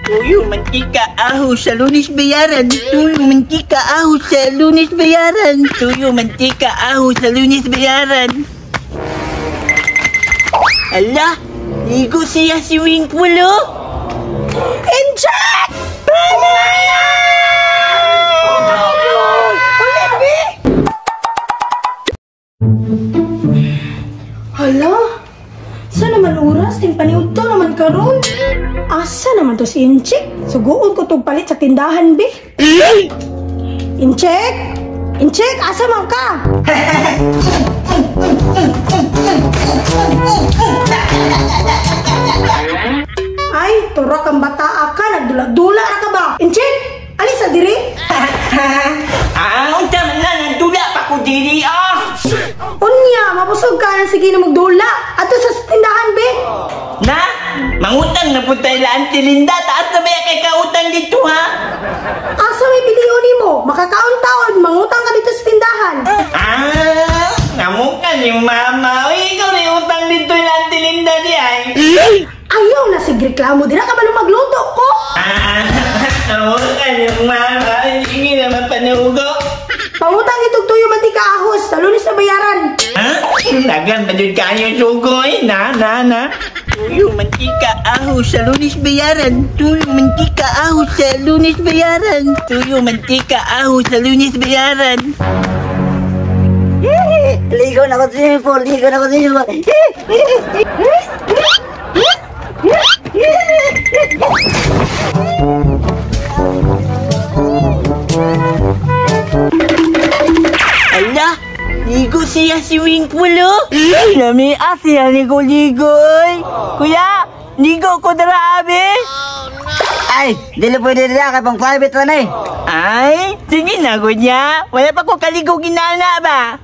Tuyo, mantika, aho sa Lunes bayaran. Tuyo, mantika, aho sa Lunes bayaran. Tuyo, mantika, aho sa Lunes bayaran. Ala, ligo siya si Winkle, oh. Incheck! Hala? Sa naman oras? Ting paniudto naman karon. Asa naman to si Incheck? Suguon ko tog palit sa tindahan, be. Incheck? Incheck, asa man ka? Ay, turak ang bata ka, nagdula-dula ra ka ba? Incheck, alis sa diri. Ah, unsa man na nagdula pa ko diri ah. Unya, mabusog ka na sige na magdula. Ato sa tindahan, be. Na, mangutang na po tayo la Auntie Linda. Taas na ba kay kautang dito ha? Asa may biliyon nimo? Makakaon taon, mangutang ka dito sa tindahan. Ah, namukan yung mama. Uy, ikaw rin utang dito la Auntie Linda di ay. Ayaw na sige reklamo, di na ka ba magluto ko? Ah, namukan yung mama. Sige na mapanugo. Pangutang itong tuyo mantika ahos, sa Lunes na bayaran. Ha? Dagan ba dyan kayo sugoy? Na, na, na. Tuyo, mantika, aho sa Lunes bayaran. Tuyo, mantika, aho sa Lunes bayaran. Tuyo, mantika, aho sa Lunes bayaran. Ligo na ko sa swimming pool, ligo na ko sa swimming pool. Ala, ligo siya si Winkle, oh. Lami siya ligo-ligo, oy. Kuya, ligo ko dara, abi. Ay, dili pwede dila kay pang private man eh. Ay, sige na, kuya. Wala pa ko kaligo ginana ba?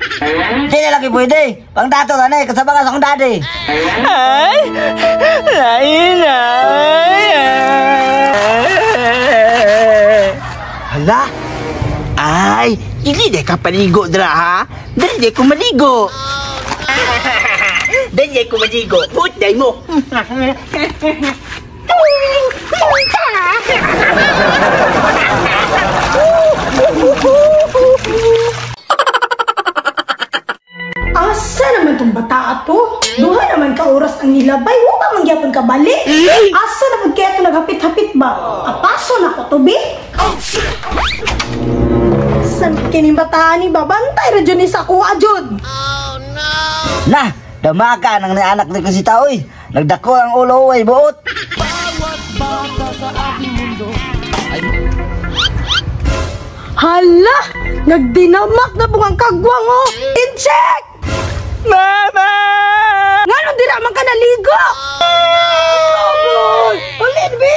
Di na lagi pwede. Pang dato na eh, kasama ka sa akong daddy. Ay, lain na. Hala? Ay, dili de ka paligo dra ha? Dili de ko maligo. Dili de ko maligo. Putday mo. Asa naman tong bata ato? Duha naman ka oras ang nilabay, wa pa man gyapon ka balik. Asa na pud kaya to naghapit-hapit ba? Apaso na ko to, be. San kining bata ni babantay ra jud ni sa kuha jud. Na, damaka nang anak ni ko si Taoy. Nagdako ang ulo ay buot. Hala, nagdinamak na pong ang kagwang oh. Incheck! Mama! Nganong dira man ka naligo? Oh, ulit be.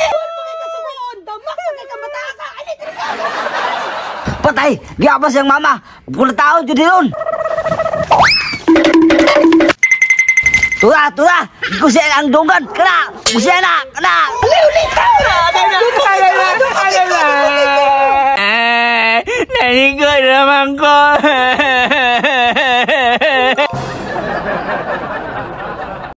Patay, giabas yang mama. Pula taon jud diron. Tura, tura. Kusian ang dunggan. Kana, kusian na, kana. Uli, uli,